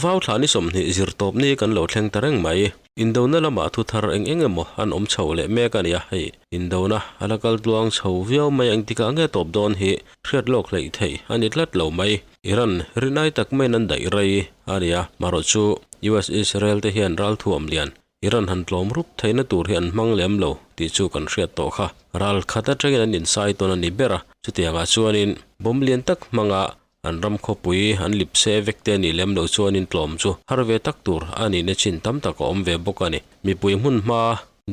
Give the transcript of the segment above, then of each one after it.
Vau thla ni 20 zirtawpni kan lo thleng ta reng mai. Indona lamah thu thar eng eng emaw an awm chho leh mek a nia. Hei, indona a la kal tluang chho viau mai a, engtikah nge tawp dawn hi hriat lawk hleih theih a ni tlat lo mai. Iran rinai tak maiin an daih rei a nia. Marawh chu US Israel te hian ralthuam lian Iran han tlawm rup theihna tur hi an hmang lem lo tih chu kan hriat tawh kha. Ral khat atangin an insai tawn a ni ber a, chutiangah chuanin bomb lian tak hmanga an ram khawpui an lip se vek te a nih lem loh chuanin tlawm chu har ve tak tur a nihna chin tam tak a awm ve bawk a ni. Mipui hmun hma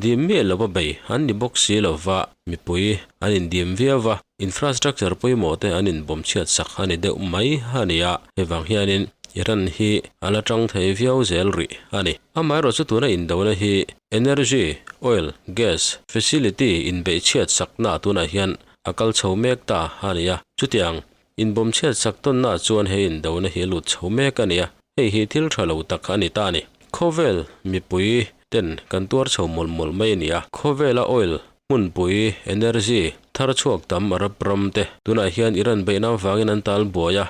dim miah lova bei an ni bawk si lova, mipui an indim viau va, infrastructure pawimawh te an inbawm chhiat sak a ni deuh mai a ni a, hei vang hianin Iran hi a la tang thei viau zel rih a ni. Amaherawhchu tuna indona hi energy, oil, gas, facility inbeih chhiat sakna tunah hian a kal chho mek ta a ni a. Chutiang inbawm chhiat sak tawnna chuan he indona hi a lut chho mek a ni a, hei hi thil tha lo tak a ni ta a ni. Khawvel mipui ten kan tuar chho mawlh mawlh mai a ni a, khawvela oil hmunpui, energy, thar chhuak tam Arab ram te tunah hian Iran beihna avangin an tal buai a,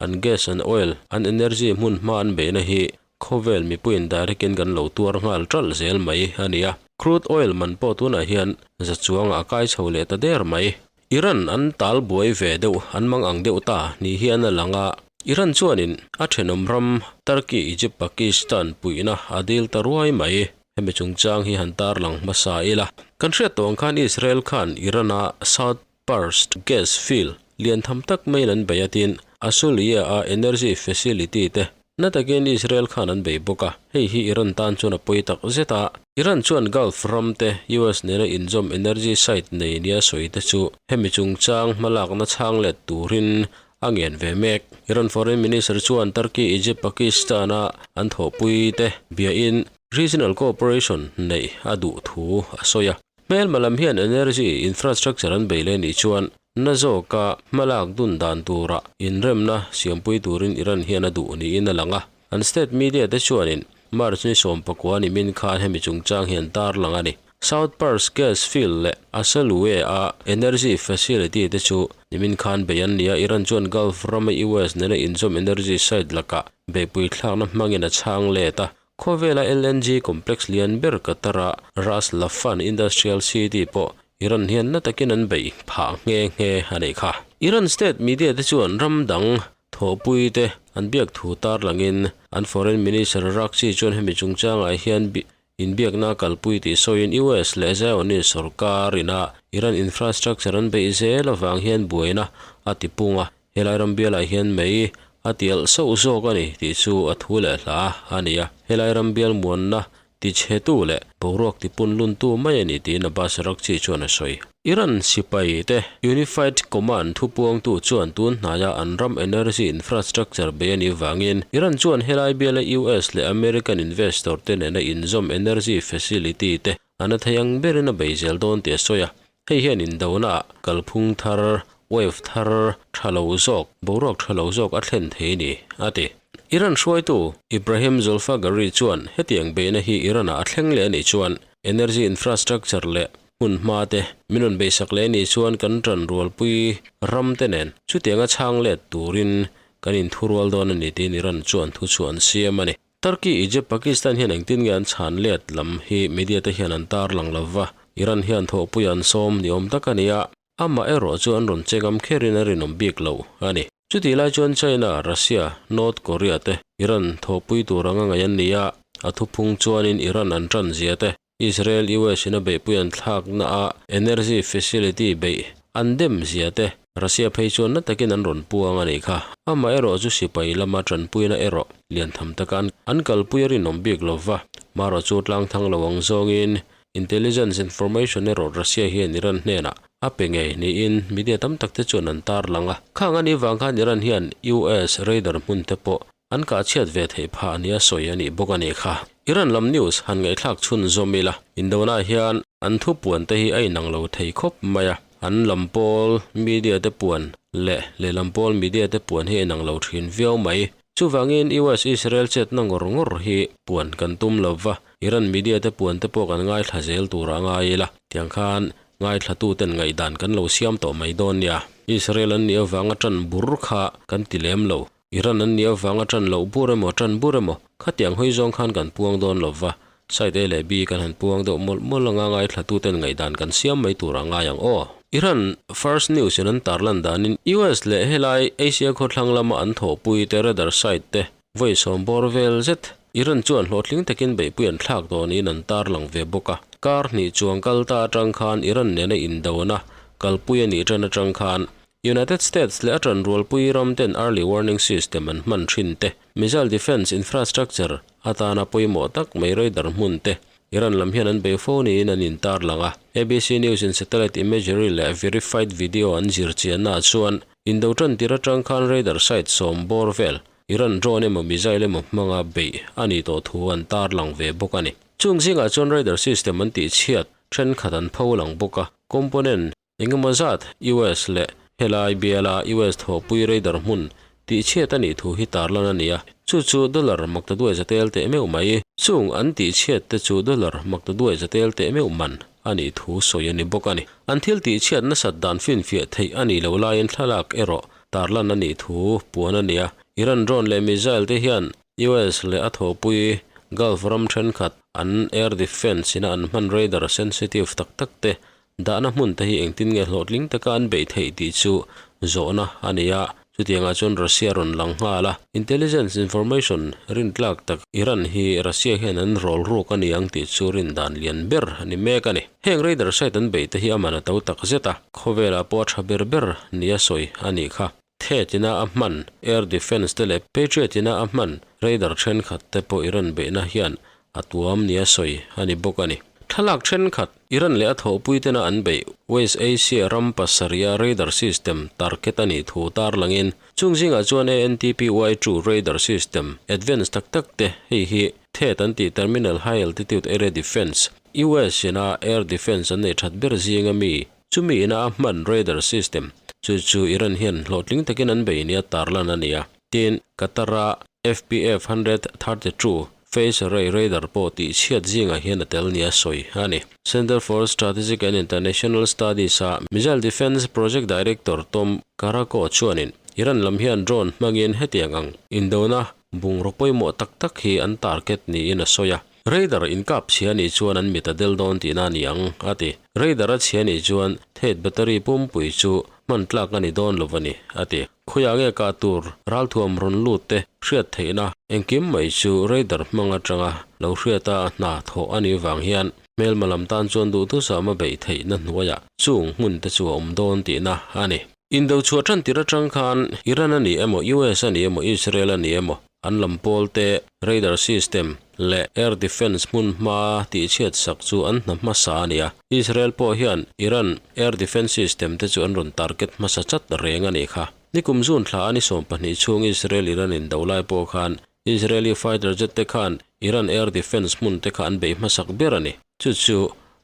an gas, an oil, an energy hmun hma an beihna hi Khawvel mipuiin direct-in kan lo tuar nghal ṭalh zel mai a ni a, crude oil man pawh tunah hian za chuangah a kai chho leh ta der mai. Iran an tal buai ve deuh, an mang ang deuh ta ni hian a lang a, Iran chuanin a thenawm ram Turkey, Egypt, Pakistan puihna a dil ta ruai mai. Hemi chungchang hi han tarlang hmasa ila. Kan hriat tawh ang khan Israel khan Iran-a South Pars gas field lian tham tak maiin an bei a tin Asuliya-a energy facility te na takin Israel khan an bei bawk a, hei hi Iran tan chuan a pawi tak zet a. Iran chuan Gulf ram te US nena inzawm energy site nei nia sawi te chu hemi chungchang hmalakna chhang let turin a ngen ve mek. Iran Foreign Minister chuan Turkey, Egypt, Pakistan-a an thawhpui te biain regional cooperation neih a duh thu a sawi a. Hmelma lam hian energy infrastructure an bei leh nih chuan na zawka hmalak dun dan tura inremna siampui turin Iran hian a duh niin a lang a. An state media te chuanin March ni 19 nimin khan hemi chungchang hi an tarlang a ni. South Pars gas field leh Asaluyeh a energy facility te chu nimin khan bei an ni a, Iran chuan Gulf rama US nena inzawm energy site lakah beihpui thlakna hmangin a chhang let a. Khawvela LNG complex lian ber Qatar-a Ras Laffan Industrial City pawh Iran hian na takin an beih phah nghe nghe a nih kha. Iran state media te chuan ram dang thawhpui te an biak thu tarlangin an foreign minister Araghchi chuan hemi chungchangah hian inbiakna a kalpui tih sawiin US leh Zionist sorkar ina Iran infrastructure an beih zel avang hian buaina a tipung a. Helai ram bialah hian mei a tialh sauh zawk a ni tih chu a thu leh hla a ni a. Helai ram bial muanna tichhetu leh boruak tipunluntu mai a ni tiin Abbas Araghchi chuan a sawi. Iran sipai te Unified Command thupuangtu chuan tun hnaia an ram energy infrastructure bei a nih vangin Iran chuan helai biala US leh American investor te nena inzawm energy facility te a na thei ang berin a bei zel dawn tih a sawi a. Hei hian indonaah kalphung thar, wave thar, tha lo zawk, boruak tha lo zawk a thlen thei ni, a ti. Iran hruaitu Ibrahim Zolfaghari chuan hetiang beihna hi Iran-ah a thleng leh a nih chuan energy infrastructure leh hmun hma te min rawn beisak leh a nih chuan kan tanrualpui ram te nen chutianga chhang let turin kan inthurual dawn a ni tiin Iran chuan thuchhuah an siam a ni. Turkey, Egypt, Pakistan hian engtin nge an chhan let lam hi media te hian an tarlang lo va, Iran hian thawhpui an sawm ni awm tak a ni a, amah erawh chu an rawn che ngam kherin a rinawm bik lo a ni. Chutih lai chuan China, Russia, North Korea te Iran thawhpui tur anga ngaih an ni a, a thuphung chuanin Iran an tan zia te, Israel, US in a beihpui an thlakna a energy facility beih an dem zia te Russia phei chuan na takin an rawn puang a nih kha. Amah erawh chu sipai lama tanpuina erawh lian tham taka an kalpui a rinawm bik lo va. Marawh chu tlang thang lo ang zawngin intelligence information erawh Russia hian Iran hnenah a pe ngei niin media tam tak te chuan an tarlang a. Khang a nih vang khan Iran hian US radar hmun te pawh An kah chhiat ve theih phah nia sawi a nih bawk a nih kha. Iran lam news han ngaihthlak chhun zawm ila, Indona hian an thu puan te hi a inang lo thei khawp mai a, an lam pawl media te puan leh lehlam pawl media te puan hi a inang lo thin viau mai. Chuvangin US Israel chetna ngawr ngawr hi puan kan tum lo va, Iran media te puan te pawh kan ngaithla zel tur a ngai ila, tiang khan ngaithlatuten ngaihdan kan lo siam tawh mai dawn nia. Israel an nih avanga tan bur kha kan ti lem lo. Iran an nih avanga ṭan loh bur emaw ṭan bur emaw khatiang hawi zawng khan kan puang dawn lo va, side A leh B kan han puang deuh mawlh mawlh anga ngaithlatuten ngaihdan kan siam mai tur a ngai ang aw. Iran First News in an tarlan danin US leh helai Asia khawthlang lama an thawhpui te radar site te vawi sawmbawr vel zet Iran chuan hlawhtling takin beihpui an thlak dawnin an tarlang ve bawk a. Kar hnih chuang kal ta atang khan Iran nena indona kalpui a nih tan atang khan United States leh a tanrualpui ram ten early warning system an hman thin te, missile defence infrastructure atana pawimawh tak mai radar hmun te Iran lam hian an bei fo niin an intarlang a. ABC News in satellite imagery leh verified video an zir chiannaah chuan indo tan tir atang khan radar site sawm bawr vel Iran drone emaw missile emaw hmanga beih a nih tawh thu an tarlang ve bawk a ni. Chung zingah chuan radar system an tihchhiat thenkhat an pho lang bawk a, component Engemaw zat US leh helai biala US thawhpui radar hmun tihchhiat a nih thu hi tarlan a ni a, chu chu dollar maktaduai za tel teh meuh mai. Chung an tihchhiat te chu dollar maktaduai za tel teh meuh man a nih thu sawi a ni bawk a ni. An thil tihchhiat nasat dan finfiah theih a nih loh laiin thlalak erawh tarlan a nih thu puan a ni a. Iran drone leh missile te hian US leh a thawhpui Gulf ram thenkhat an air defence ina an hman radar sensitive tak tak te Dahna hmun te hi engtin nge hlawhtling taka an beih theih tih chu zawhna a ni a, chutiangah chuan Russia rawn lang nghal a. Intelligence information rintlak tak Iran hi Russia hian an rawl ruk a ni ang tih chu rin dan lian ber a ni mek a ni. Heng radar site an beih te hi a man a to tak zet a, khawvelah pawh a tha ber ber nia sawi a nih kha. Thet ina a hman air defence te leh Patriot ina a hman radar thenkhat te pawh Iran beihna hian a tuam nia sawi a ni bawk a ni. Thlalak thenkhat Iran leh a thawhpui tena an beih West Asia ram pasarih a radar system target a nih thu tarlangin chung zingah chuan ANTPY-2 radar system advance tak tak te hei hi Thet an tih Terminal High Altitude Area Defence, US ina air defence an nei that ber zinga mi Chumi ina a hman radar system chu chu Iran hian hlawhtling takin an bei nia tarlan a ni a. Tin, Qatar-a FPF 132 phase array radar pawh tih chhiat zingah hian a tel nia sawi a ni. Center for Strategic and International Studies-a Missile Defense Project Director Tom Karako chuanin Iran lam hian drone hmangin hetiang ang indona bungraw pawimawh tak tak hi an target niin a sawi a. Radar inkap chhia nih chuan an mit a del dawn tihna a ni ang, a ti. Radar a chhia nih chuan Thet battery pumpui chu hman tlak a ni dawn lo a ni, a ti. Khawiah nge kah tur ralthuam rawn lut te hriat theihna engkim mai chu radar hmang atanga lo hriata a hna thawh a nih vang hian hmelma lam tan chuan duhthusam a beih theihna hnuaiah chung hmun te chu a awm dawn tihna a ni. Indo chhuah tan tir atang khan Iran a ni emaw, US a ni emaw, Israel a ni emaw An lam pawl te, radar system leh air defence hmun hma tihchhiat sak chu an hna hmasa a ni a. Israel pawh hian Iran air defence system te chu an rawn target hmasa chat reng a nih kha. Nikum June thla a ni 12 chhung Israel-Iran indo lai pawh khan Israeli fighter jet te khan Iran air defence hmun te kha an bei hmasak ber a ni. Chu chu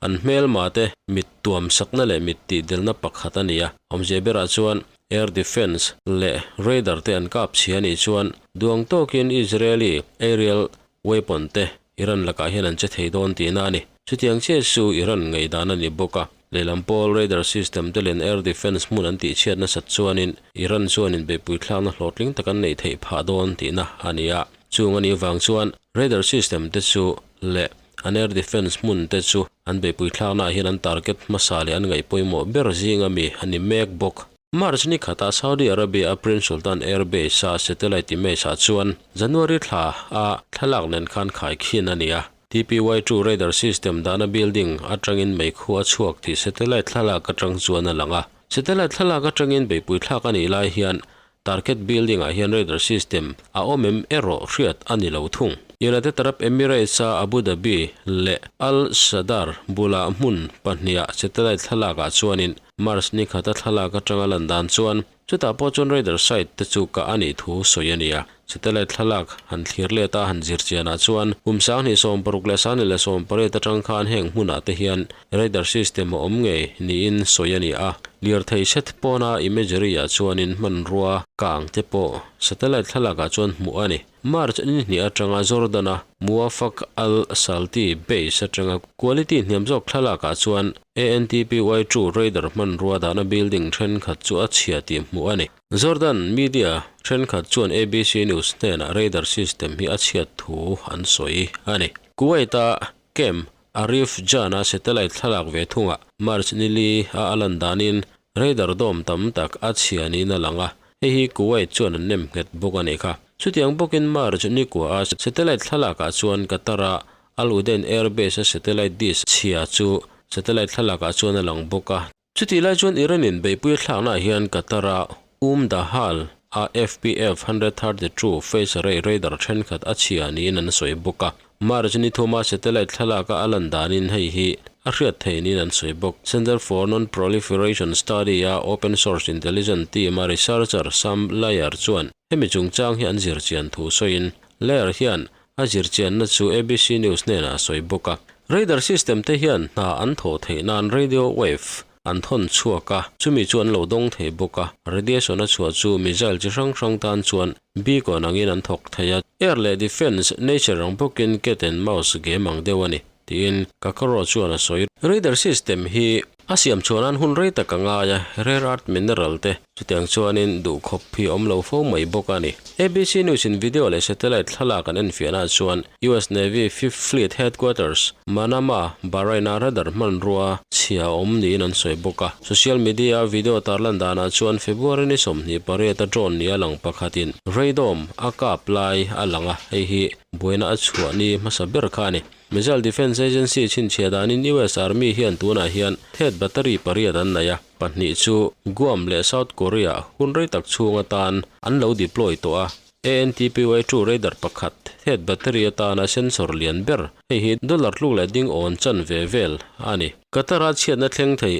an hmelma te mit tuam sakna leh mit tihdelna pakhat a ni a, awmzia berah chuan air defence leh radar te an kap chhia anih chuan duang tawkin Israeli aerial weapon te Iran lakah hian an che thei dawn tihna a ni. Chutiang chiah chu Iran ngaihdan a ni bawk a, lehlam pawl radar system te len air defence hmun an tihchhiat nasat chuanin Iran chuanin beihpui thlakna hlawhtling tak an neih theih phah dawn tihna a ni a. Chung a nih vang chuan radar system te chu leh an air defence hmun te chu an beihpui thlaknaah hian an target hmasa leh an ngaih pawimawh ber zinga mi a ni mek bawk. March ni khatah Saudi Arabia a Prince Sultan Air Base a satellite image ah chuan January thla a thlalak nen khan khaikhin a ni a. TPY-2 radar system dahna building atangin meikhu a chhuak tih satellite thlalak atang chuan a lang a. Satellite thlalak atangin beihpui thlak a nih lai hian Target building ah hian radar system a awm em erawh hriat a ni lo thung. United Arab Emirates a Abu Dhabi leh Al Sadar bulah hmun pahniha satellite thlalak ah chuanin Mars ni khata thlalak atanga lan dan chuan chutah pawh chuan radar site te chu kah a nih thu sawi a ni a. Satellite thlalak han thlir let a han zir chian ah chuan kum 2016 leh 18 atang khan heng hmunah te hian Radar system a awm ngei niin sawi a ni a, lirthei set pawna imagery ah chuanin hmanrua kang te pawh satellite thlalak ah chuan hmuh a ni. March ni hnih atanga Jordan-a Muwafaq al-Salti base atanga quality hniam zawk thlalak ah chuan ANTPY-2 radar hmanrua dahna building thenkhat chu a chhia tih hmuh a ni. Jordan media thenkhat chuan ABC News hnenah radar system hi a chhiat thu an sawi a ni. Kuwait-a Camp Arifjan-a satellite thlalak ve thungah March ni li a a lan danin radar dome tam tak a chhia niin a lang a, hei hi Kuwait chuan an nem nghet bawk a nih kha. Chutiang bawkin March ni kua a satellite thlalakah chuan Qatar-a Al Udeid Air Base-a satellite dish chhia chu satellite thlalakah chuan a lang bawk a. Chutih lai chuan Iran-in beihpui a thlaknaah hian Qatar-a Umm Dahal a FPF 132 phase array radar thenkhat a chhia niin an sawi bawk a. March ni thuma satellite thlalaka a lan danin hei hi a hriat thei niin an sawi bawk. Center for Non-Proliferation Study-a Open Source Intelligence team-a researcher Sam Layer chuan hemi chungchang hi an zirchian thu sawiin Layer hian a zirchianna chu ABC News hnenah a sawi bawk a. Radar system te hian hna an thawh theih nan radio wave an thawn chhuak a, chumi chu an lo dawng thei bawk a. Radiation a chhuah chu missile chi hrang hrang tan chuan beacon angin an thawk thei a. Air leh defence nature ang bawkin cat and mouse game ang deuh a ni, tiin Kakaro chuan a sawi. Radar system hi a siam chhuah nan hun rei tak a ngai a, rare earth mineral te chutiang chuanin duhkhawp hi a awm lo fo mai bawk a ni. ABC News in video leh satellite thlalak an enfiahnaah chuan US Navy Fifth Fleet Headquarters, Manama, Bahrain-a radar hmanrua chhia a awm niin an sawi bawk a. Social media-a video tarlan danah chuan February ni 28 a drone nia lang pakhatin radome a kap lai a lang a, hei hi buaina a chhuah ni hmasa ber kha a ni. Missile Defense Agency chhinchhiah danin US Army hian tunah hian thet battery pariat an nei a, pahnih chu Guam leh South Korea hun rei tak chhung atan an lo deploy tawh a. ANTPY-2 radar pakhat thet battery atana sensor lian ber, hei hi dollar tluk leh ding awn chan ve vel a ni. Qatar-a chhiatna thleng thei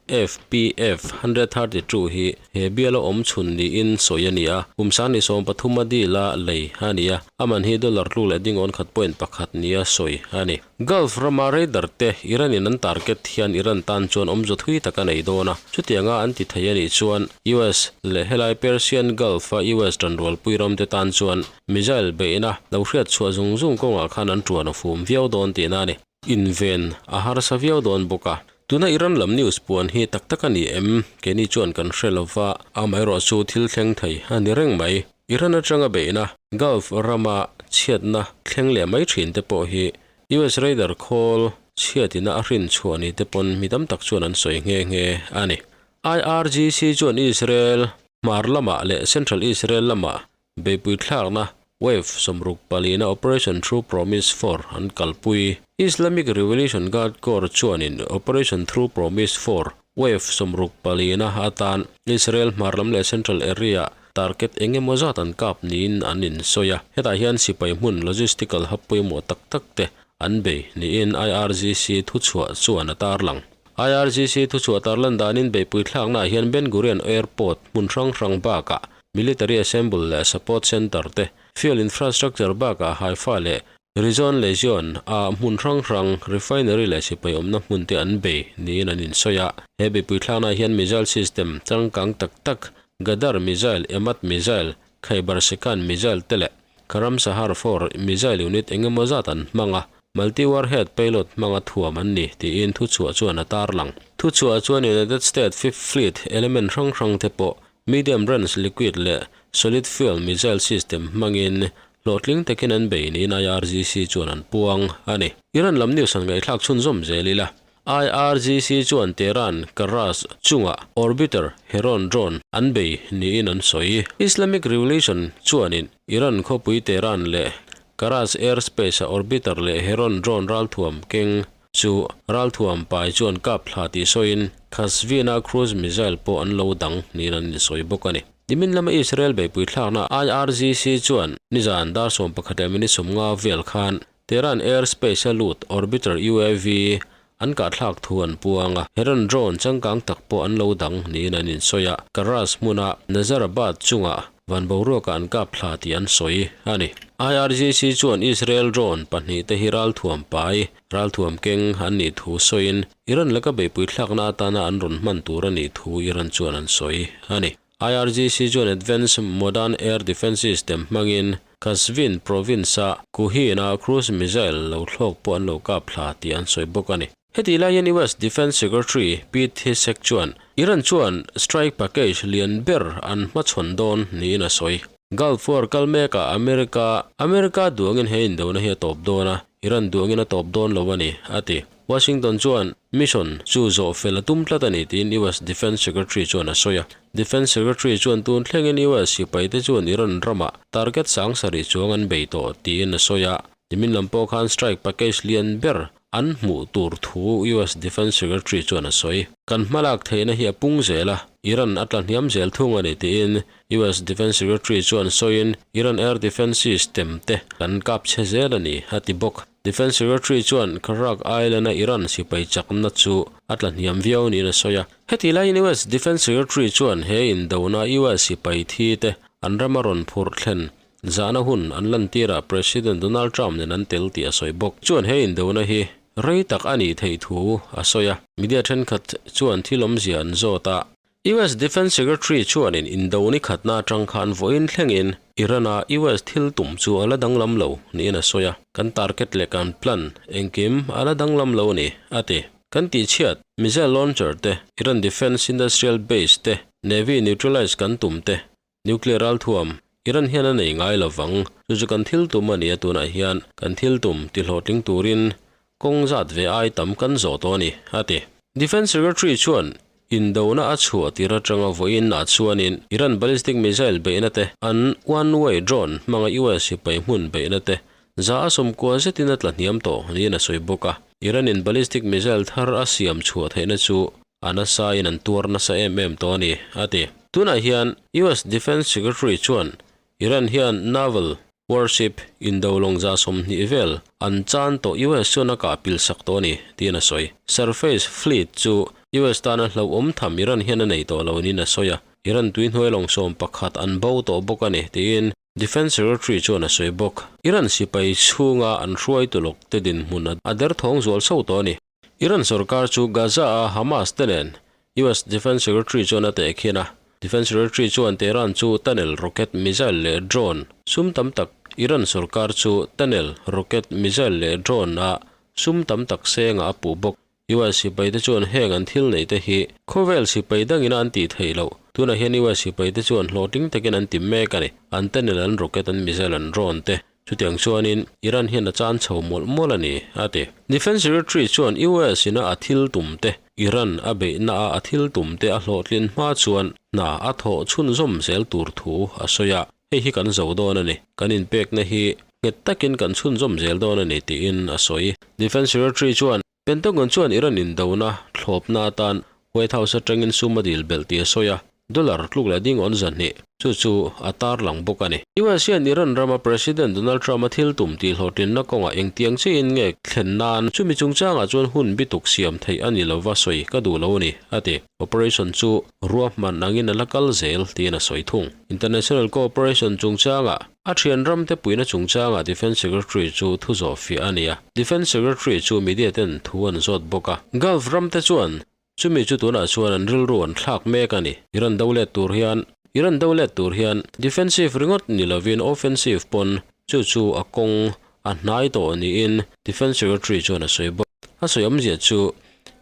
ANFPF 132 hi he biala awm chhun niin sawi a ni a, kum sangni 13 a deal a lei a ni a, a man hi dollar tluk leh ding awn khat point pakhat nia sawi a ni. Gulf rama radar te Iran in an target hian Iran tan chuan awmzia thui tak a nei dawn a, chutianga an ti thei a nih chuan US leh helai Persian Gulf a US tanrualpui ram te tan chuan missile beihna lo hriat chhuah zung zung kawngah khan an tuan a fum viau dawn tihna a ni. Inven a harsa viau dawn bawk a. Tuna Iran lam news puan hi tak tak a ni em? Keini chuan kan hre lova, amaherawhchu thil thleng thei a ni reng mai. Iran atanga beihna Gulf rama chhiatna thleng leh mai thin te pawh hi US radar khawl chhiatina a hrin chhuah ni te pawn mi tam tak chuan an sawi nghe nghe a ni. IRGC chuan Israel hmar lamah leh Central Israel lamah beipui thlakna Wave 64na Operation True Promise 4 an kalpui. Islamic Revolution Guard Corps chuanin Operation True Promise 4 Wave 64na atan Israel hmar lam leh Central Area target eng emaw zat an kap niin an insawi a. Hetah hian sipai hmun logistical hub pawimawh tak tak te an bei niin IRGC thuchhuah chuan a tarlang. IRGC thuchhuah tarlan danin beipui thlaknaah hian Ben Gurion Airport hmun hrang hrang bakah Military Assemble leh Support Center te, Fuel Infrastructure bakah Haifa leh Rishon LeZion a hmun hrang hrang, refinery leh sipai awmna hmun te an bei niin an insawi a. He beipui thlaknaah hian missile system changkang tak tak, Ghadr missile, Emad missile, Khaybar Shekan missile te leh Karam Sahar 4 missile unit eng emaw zat an hmang a, multi-warhead payload hmanga thuam an ni tiin thuchhuah chuan a tarlang. Thuchhuah chuan United States Fifth Fleet element hrang hrang te pawh Medium range liquid leh solid fuel missile system hmangin hlawhtling takin an bei niin IRGC chuan an puang a ni. Iran lam news han ngaihthlak chhunzawm zel ila. IRGC chuan Tehran, Karaj chungah Orbiter Heron drone an bei niin an sawi. Islamic Revolution chuanin Iran khawpui Tehran leh Karaj airspace-a Orbiter leh Heron drone ralthuam keng chu ralthuam pai chuan kap thla tih sawiin Qazvin-a cruise missile pawh an lo dang niin an insawi bawk a ni. Nimin lama Israel beihpui thlakna IRGC chuan nizan dar 11 leh minute 50 vel khan Tehran airspace-a lut Orbiter UAV an kahthlak thu an puang a, Heron drone changkang tak pawh an lo dang niin an insawi a, Karaj hmuna Nazarabad chungah van boruakah an kap thla tih an sawi a ni. IRGC chuan Israel drone pahnih te hi ralthuam pai, ralthuam keng an nih thu sawiin Iran laka beihpui thlakna atana an rawn hman tur a nih thu Iran chuan an sawi a ni. IRGC chuan Advanced Modern Air Defence System hmangin Qazvin province-a Kuhin-a cruise missile lo thlawk pawh an lo kap thla tih an sawi bawk a ni. Heti laiin US Defence Secretary Pete Hegseth chuan Iran chuan strike package lian ber an hmachhawn dawn niin a sawi. Gulf War kal mekah America America duangin he indona hi a tawp dawn a, Iran duangin a tawp dawn lo a ni, a ti. Washington chuan mission chu zawh fel a tum tlat a ni tiin US Defence Secretary chuan a sawi a. Defence Secretary chuan tun thlengin US sipaite chuan Iran ramah target sang sarih chuang an bei tawh tiin a sawi a. Nimin lam pawh khan strike package lian ber an hmuh tur thu US Defence Secretary chuan a sawi. Kan hmalak theihna hi a pung zel a, Iran a tla hniam zel thung a ni tiin US Defence Secretary chuan sawiin Iran air defence system te kan kap chhe zel a ni a ti bawk. Defence Secretary chuan Kharak Island-a Iran sipai chakna chu a tla hniam viau niin a sawi a. Heti laiin US Defence Secretary chuan he indona US sipai thi te an rama rawn phurh thlen Zahna hun an lantirah President Donald Trump nen an tel tih a sawi bawk. Chuan he indona hi rei tak a nih theih thu a sawi a. Media thenkhat chuan thil awmzia an zawt a. US Defence Secretary chuanin indo ni khatna atang khan vawiin thlengin Iran-a US thil tum chu a la danglam lo niin a sawi a. Kan target leh kan plan engkim a la danglam lo a ni, a ti. Kan tihchhiat, missile launcher te, Iran defence industrial base te, Navy neutralize kan tum te, Nuclear ralthuam, Iran hian a nei ngai lo vang. Chu chu kan thil tum a ni a, tunah hian kan thil tum ti hlawhtling turin kawng zat ve ai tam kan zawh tawh a ni, a ti. Defence Secretary chuan indona a chhuah tir atanga vawiin ah chuanin Iran ballistic missile beihna te, an one-way drone hmanga US sipai hmun beihna te za a sawmkua zetin a tla hniam tawh niin a sawi bawk a. Iran-in ballistic missile thar a siam chhuah theihna chu A nasa in an tuar nasa em em tawh a ni, a ti. Tunah hian US Defence Secretary chuan Iran hian naval warship indo lawngza 20 vel an chan tawh US chuan a kah pil sak tawh a ni, tiin a sawi. Surface fleet chu US tana hlauhawm tham Iran hian a nei tawh lo niin a sawi a, Iran tuihnuai lawng 11 an bo tawh bawk a ni, tiin Defence Secretary chuan a sawi bawk. Iran sipai chhunga an hruaitu lawk te dinhmun a derthawng zual so tawh a ni. Iran sorkar chu Gaza-a Hamas te nen US Defence Secretary chuan a tehkhin a. Defence Secretary chuan Tehran chu tunnel, rocket, missile leh drone sum tam tak Iran sorkar chu tunnel, rocket, missile leh drone a sum tam tak sengah a puh bawk. US sipaite chuan heng an thil neih te hi khawvel sipai dangin a an tih theih loh. Tunah hian US sipaite chuan hlawhtling takin an ti mek a ni. An tunnel, an rocket, an missile, an drone te Chutiang chuanin Iran hian a chan chho mawlh mawlh a ni, a ti. Defence Secretary chuan US ina a thil tum te, Iran a beihna a a thil tum te a hlawhtlin hma chuan hna a thawh chhunzawm zel tur thu a sawi a, hei hi kan zo dawn a ni, kan inpekna hi nghet takin kan chhunzawm zel dawn a ni tiin a sawi. Defence Secretary chuan Pentagon chuan Iran indona thlawpna atan White House atangin sum a dil belh tih a sawi a, dollar tluk leh ding awn 200, chu chu a tarlang bawk a ni. US hian Iran rama President Donald Trump-a thil tum tih hlawhtlinna kawngah engtiang chiin nge thlen nan chumi chungchangah chuan hun bituk siam theih a ni lova sawi ka duh lo a ni, a ti. Operation chu ruahman angin a la kal zel tiin a sawi thung. International cooperation chungchangah A thian ramte puihna chungchangah Defence Secretary chu thu zawh fiah a ni a, Defence Secretary chu media ten thu an zawt bawk a. Gulf ramte chuan chumi chu tunah chuan an rilru an thlak mek a ni. Iran do let tur hian Iran do let tur hian defensive ringawt ni lovin offensive pawn chu chu a kawng a hnai tawh niin Defence Secretary chuan a sawi bawk. A sawi awmzia chu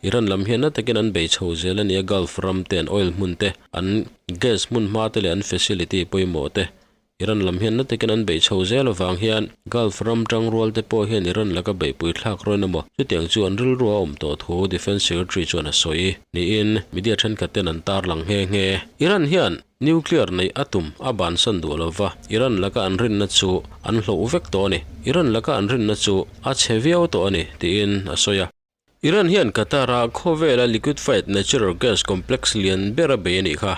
Iran lam hian na takin an bei chho zel a ni a, Gulf ramte an oil hmun te, an gas hmun hma te leh an facility pawimawh te Iran lam hian na takin an beih chho zel avang hian Gulf ram tangrual te pawh hian Iran laka beihpui thlak rawn emaw chutiang chu an rilru a awm tawh thu Defence Secretary chuan a sawi niin media thenkhat ten an tarlang nghe nghe. Iran hian nuclear neih a tum a bansan duh lova Iran laka an rinna chu an hloh vek tawh a ni. Iran laka an rinna chu a chhe viau tawh a ni tiin a sawi a. Iran hian Qatar-a khawvela liquefied natural gas complex lian ber a bei a nih kha.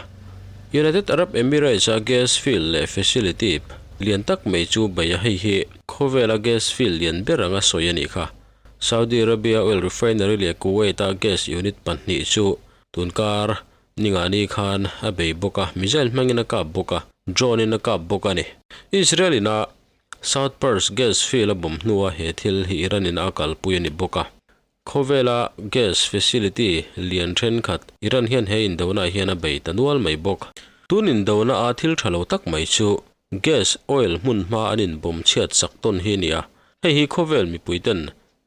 United Arab Emirates-a gas field leh facility lian tak mai chu bei a, hei hi khawvela gas field lian ber anga sawi a nih kha. Saudi Arabia oil refinery leh Kuwait-a gas unit pahnih chu tunkar ningani khan a bei bawk a, missile hmangin a kap bawk a, drone-in a kap bawk a ni. Israel-in a South Pars gas field a bawm hnua he thil hi Iran in a kalpui a ni bawk a. Khawvela gas facility lian thenkhat Iran hian he indona ah hian a bei ta nual mai bawk. Tun indona a thil tha lo tak mai chu gas, oil hmun hma an inbawm chhiat sak tawn hi a ni a, hei hi khawvel mipui ten.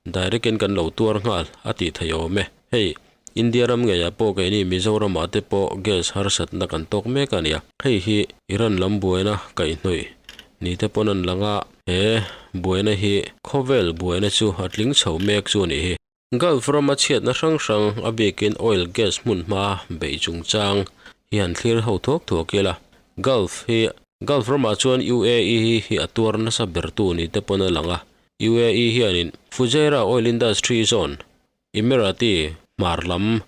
Direct in kan lo tuar nghal a tih theih awm e. Hei, India ram ngeiah pawh keini Mizoramah te pawh gas harsatna kan tawk mek a nia. Hei hi Iran lam buaina kaihhnawih ni te pawn an lang a, he buaina hi khawvel buaina chu a tling chho mek chu a nih hi. Gulf rama chhiatna hrang hrang a bikin oil gas hmun hma beih chungchang hi han thlir ho thuak thuak ila. Gulf hi Gulf ramah chuan UAE hi a tuar nasa bertu ni te pawn a lang a. UAE hianin Fujairah Oil Industry Zone, Emirati hmar lam,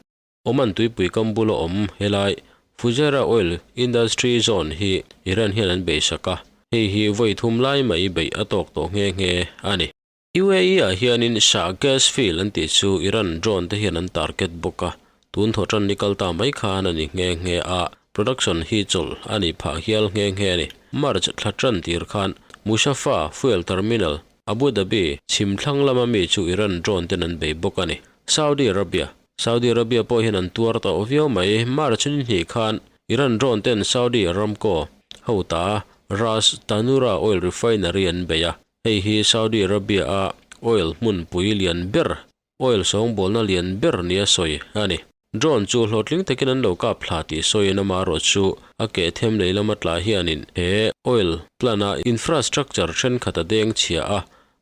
Oman tuipui kam bula awm helai Fujairah Oil Industry Zone hi Iran hian an beisak a, hei hi vawi thum lai mai beih a tawk tawh nghe nghe a ni. UAE ah hianin Shah Gas Field an tih chu Iran drone te hian an target bawk a, tun thawhtan ni kal ta mai khan a ni nghe nghe a, production hi chawlh a nih phah hial nghe nghe a ni. March thla tan tir khan Musafa Fuel Terminal, Abu Dhabi chhim thlang lama mi chu Iran drone ten an bei bawk a ni. Saudi Arabia Saudi Arabia pawh hian an tuar tawh viau mai. March ni hnih khan Iran drone ten Saudi Aramco hota Ras Tanura Oil Refinery an bei a, Hei hi Saudi Arabia-a oil hmunpui lian ber, oil sawngbawlna lian ber nia sawi a ni. Drone chu hlawhtling takin an lo kap thla tih sawiin amaherawh chu a keh them lei lama tla hianin he oil plant-a infrastructure thenkhat a deng chhia a,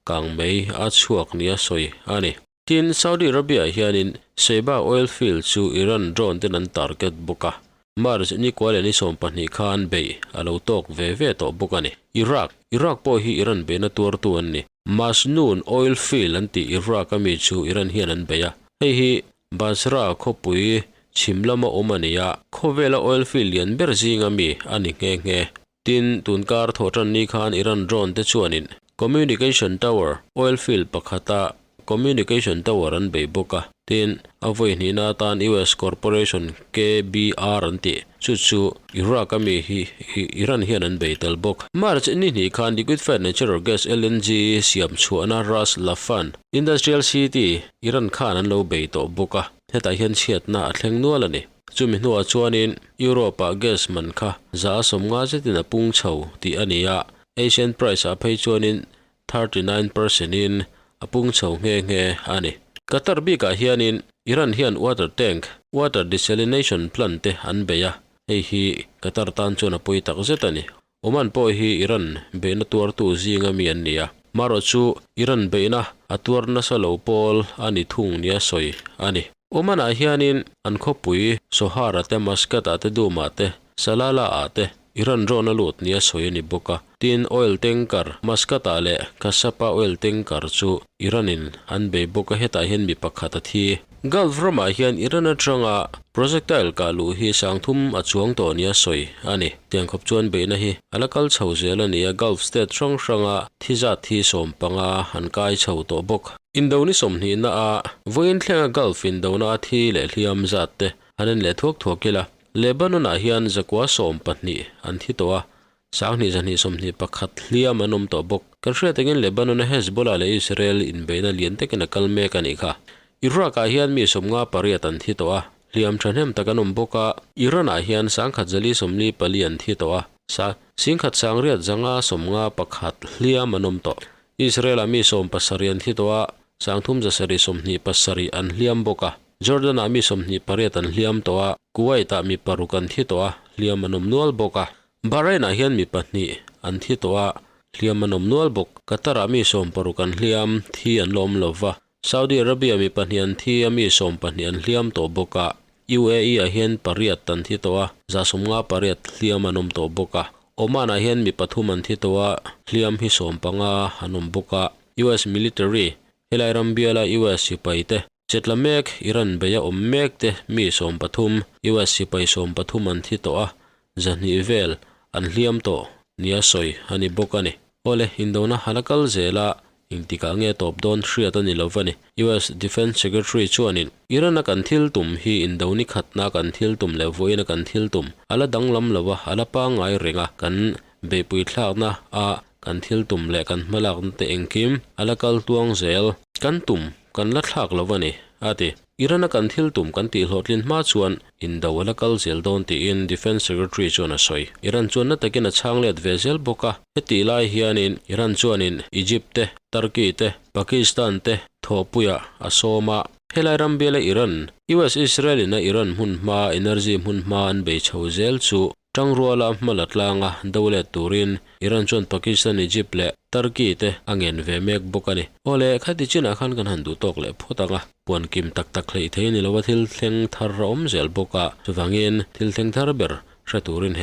kangmei a chhuak nia sawi a ni. Tin, Saudi Arabia hianin Sheba oil field chu Iran drone ten an target bawk a, March ni kua leh ni 12 khan beih a lo tawk ve ve tawh bawk a ni. Iraq, Iraq pawh hi Iran beihna tuartu an ni. Masnoon oil field an tih Iraq a mi chu Iran hian an bei a, hei hi Basra khawpui chhim lama awm a ni a, khawvela oil field lian ber zinga mi a ni nghe nghe. Tin, tunkar thawhtan ni khan Iran drone te chuanin Communication Tower, oil field pakhata Communication Tower an bei bawk a. Tin, a vawi hnihna atan US Corporation KBR an tih, chu chu Iraq a mi hi Iran hian an bei tel bawk. March ni hnih khan Liquefied Natural Gas, LNG, siam chhuahna Ras Laffan Industrial City, Iran khan an lo bei tawh bawk a, hetah hian chhiatna a thleng nual a ni. Chumi hnuah chuanin Europe-ah gas man kha 150 zetin a pung chho tih a ni a, Asian price-ah phei chuanin 39 percent in a pung chho nghe nghe a ni. Qatar bikah hianin Iran hian water tank, water desalination plant te an bei a, hei hi Qatar tan chuan a pawi tak zet a ni. Oman pawh hi Iran beihna tuartu zinga mi an ni a, marawh chu Iran beihna a tuar nasa lo pawl a ni thung nia sawi a ni. Oman-ah hianin an khawpui Sohar-a te, Muscat-ah te, Duma te, Salalah-ah te Iran drone a lut nia sawi a ni bawk a. Tin, oil tanker Muscat-ah leh Khasab-a oil tanker chu Iran-in an bei bawk a, hetah hian mi pakhat a thi. Gulf ramah hian Iran atanga projectile kah luh hi 3000 a chuang tawh nia sawi a ni. Tiang khawp chuan beihna hi a la kal chho zel a ni a, Gulf state hrang hranga thi zat hi 15 an kai chho tawh bawk. Indo ni 20 na a vawiin thlenga Gulf indona a thi leh hliam zat te an en leh thuak thuak ila. Lebanon ah hian 912 an thi tawh a, 2221 hliam an awm tawh bawk. Kan hriat angin Lebanon a Hezbollah leh Israel inbeihna lian takin a kal mek a nih kha. Iraq ah hian mi 58 an thi tawh a, hliam thahnem tak an awm bawk a. Iran ah hian 1144 an thi tawh a, sa 1951 hliam an awm tawh. Israel ah mi 70 an thi tawh a, 3727 an hliam bawk a. Jordan ah mi 28 an hliam tawh a, Kuwait ah mi paruk an thi tawh a, hliam an awm nual bawk a. Bahrain ah hian mi pahnih an thi tawh a, hliam an awm nual bawk. Qatar ah mi 60 an hliam, thi an la awm lo va. Saudi Arabia mi pahnih an thi a, mi 12 an hliam tawh bawk a. UAE ah hian pariat an thi tawh a, 58 hliam an awm tawh bawk a. Oman ah hian mi pathum an thi tawh a, hliam hi 15 an awm bawk a. US military, helai ram biala US sipai te, Chetla mek, Iran beia awm mek te mi 13, US sipai 13 an thi tawh a, 200 vel an hliam tawh nia sawi a ni bawk a ni. Awle, indona a la kal zel a, engtikah nge tawp dawn hriat a ni lo va ni. US Defence Secretary chuanin, Iran a kan thil tum hi indo ni khatna kan thil tum leh vawiina kan thil tum a la danglam lo a, a la pangngai reng a, kan beihpui thlakna a kan thil tum leh kan hmalakna te engkim a la kal tluang zel. Kan tum kan la thlak lo a ni, a ti. Iran a kan thil tum kan tih hlawhtlin hma chuan indo a la kal zel dawn tiin Defence Secretary chuan a sawi. Iran chuan na takin a chhang let ve zel bawk a, hetih lai hianin Iran chuanin Egypt te, Turkey te, Pakistan te, Thawhpuiah a sawm a. Helai ram biala Iran, US Israel in a Iran hmun hma energy hmun hma an bei chho zel chu tangruala hma la tlanga do let turin Iran chuan Pakistan, Egypt leh Turkey te a ngen ve mek bawk a ni. Awle, khati chinah khan kan han duh tawk leh phawt ang a, puan kim tak tak hleih thei ni lova thil thleng thar a awm zel bawk a, chuvangin thil thleng thar ber hre turin he.